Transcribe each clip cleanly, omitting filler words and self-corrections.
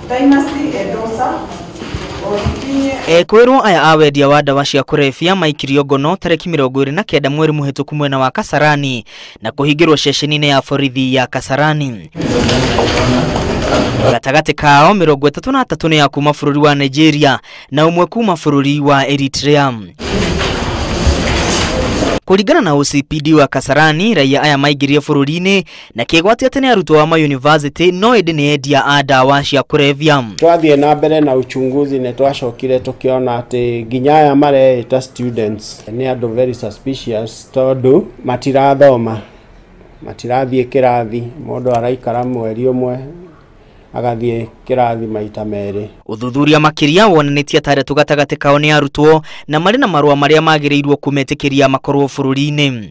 Dynasty Edosa. Ekwĩrwo aya a wendia wa ndawa cia kũrebia maikirio ngono tarĩki 29 mweri mũhĩtũku mwena wa Kasarani na kũhingĩrwo ceceni-inĩ ya borithi ya Kasarani. Gatagatĩ kao 33 nĩ ya kuma bũrũri wa Nigeria na ũmwe kuma bũrũri wa Eritrea. Kũringana na OCPD wa Kasarani, raia aya maingĩrire bũrũri-inĩ na kĩgwati atĩ nĩ arutwo a mayunivasĩtĩ no ĩndĩ nĩ endia a ndawa cia kũrebia. Twathiĩ na mbere na uchunguzi nĩ twacokire tũkĩona atĩ nginya aya mareĩta students nĩ andũ very suspicious tondũ matirathoma, matirathiĩ kĩrathi, mũndũ araikara mweri ũmwe agathiĩ kĩrathi maita merĩ. Ũthuthuria makĩria wonanĩtie atandatũ gatagatĩ kao nĩ arutwo na marĩ na marũa marĩa magĩrĩirwo kũmetĩkĩria makorwo bũrũri-inĩ.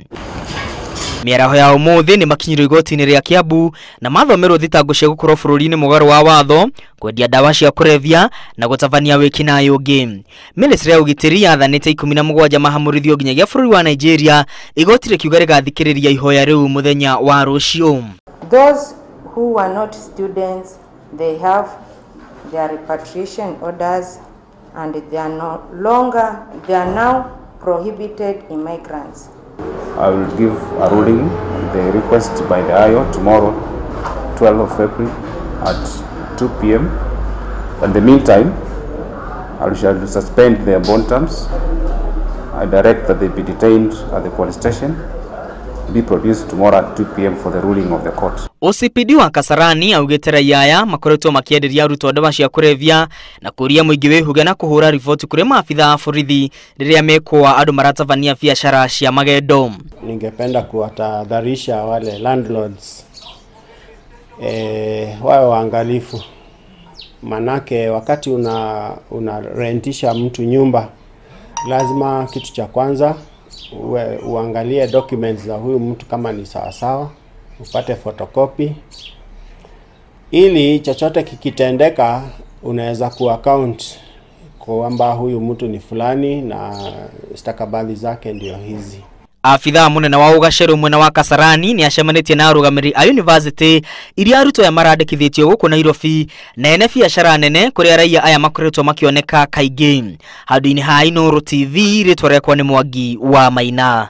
Mĩaraho ya ũmũthĩ nĩ makinyirwo igoti-inĩ rĩa Kiambu na mathomerwo thitango cia gũkorwo bũrũri-inĩ mũgarũ wa watho, kwendia ndawa cia kũrebia na gũtabania wĩkinaĩ ũngĩ. Ministry ya ũgitĩri yathanĩte 17 mahamũrithio nginyagia bũrũri wa Nigeria, igoti rĩkiuga rĩgathikĩrĩria ihoya rĩu mũthenya wa rũciũ. Those who were not students, they have their repatriation orders and they are no longer, they are now prohibited immigrants. I will give a ruling on the request by the IO tomorrow, 12 of April at 2 p.m. In the meantime, I shall suspend their bond terms. I direct that they be detained at the police station, be produced tomorrow at 2 p.m. for the ruling of the court. OCPD wa Kasarani augĩte raia aya makoretwo makĩenderia arutwo ndawa cia kũrebia na kũria mũingĩ wĩhuge na kũhũra riboti kũrĩ maabitha a borithi rĩrĩa mekũa andũ maratabania biacara cia magendo. Ningependa kuwatahadharisha wale landlords wawe waangalifu, manake wakati una rentisha mtu nyumba, lazima kitu cha kwanza uangalie documents za huyu mtu kama ni sawasawa, upate photocopy ili chochote kikitendeka unaweza ku-account kwamba huyu mtu ni fulani na stakabadhi zake ndio hizi. Afitha munene wa ũgacerũ mwena wa Kasarani nĩ acemanĩtie na arũgamĩrĩri a university iria arutwo aya marandĩkithĩtio gũkũ Nairobi na ene biacara nene kũrĩa raia aya makoretwo makĩoneka kaingĩ. Handũ-inĩ ha Inooro TV, rĩtwa rĩakwa nĩ Mwangi wa Maina.